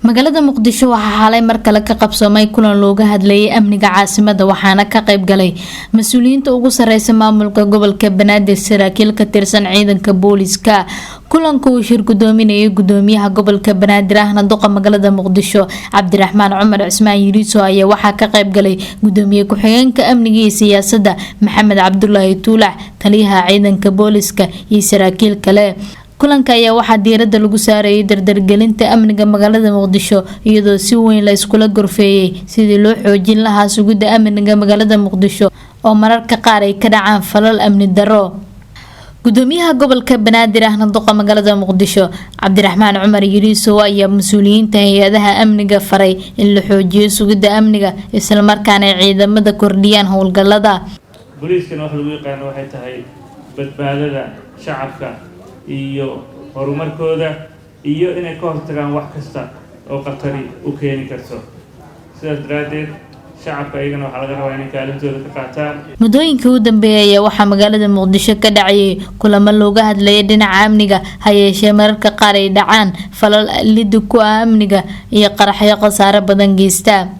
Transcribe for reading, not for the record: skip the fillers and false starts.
Magaalada Muqdisho waxaa xalay mar kale ka qabsoomay kulan looga hadlayay amniga caasimada, waxaana ka qayb galay mas-uuliyiinta ugu sareysa maamulka gobolka Banaadir, saraakiil ka tirsan ciidanka booliska. Kulanka uu shir gudoominayay gudoomiyaha gobolka Banaadir ahna duqa magaalada Muqdisho Cabdiraxmaan Cumar Cismaan Yiriiso ayaa waxaa ka qayb galay gudoomiye ku-xigeenka amniga iyo siyaasadda Maxamed Cabdulaahi Tuulax, taliyaha ciidanka booliska iyo saraakiil kale. Kulanka ayaa waxaa diirada lagu saarayay dardargelinta amniga magaalada Muqdisho, iyadoo si weyn la iskula gorfeeyay sidii loo xoojin lahaa sugidda amniga magaalada Muqdisho oo mararka qaar ay ka dhacaan falal amni darro. Gudoomiyaha gobolka Banaadir ahna duqa magaalada Muqdisho Cabdiraxmaan Cumar Yiriisow ayaa mas-uuliyiinta hay-adaha amniga faray in la xoojiyo sugidda amniga, islamarkaana ay ciidamada kordhiyaan howlgalada. Booliiskana wax lagu yaqaano waxay tahay badbaadada shacabka iyo horumarkooda iyo inay ka hortagaan wax kasta oo khatari u keeni karto. Sidaas daraaddeed, shacabka iyagana waxaa laga rabaa inay kaalintooda ka qaataan. Muddooyinkii u dambeeyay ayaa waxaa magaalada Muqdisho ka dhacayay kulamo looga hadlayay dhinaca amniga, ha yeeshee mararka qaar ay dhacaan falal lidi ku ah amniga iyo qaraxyo khasaare badan geysta.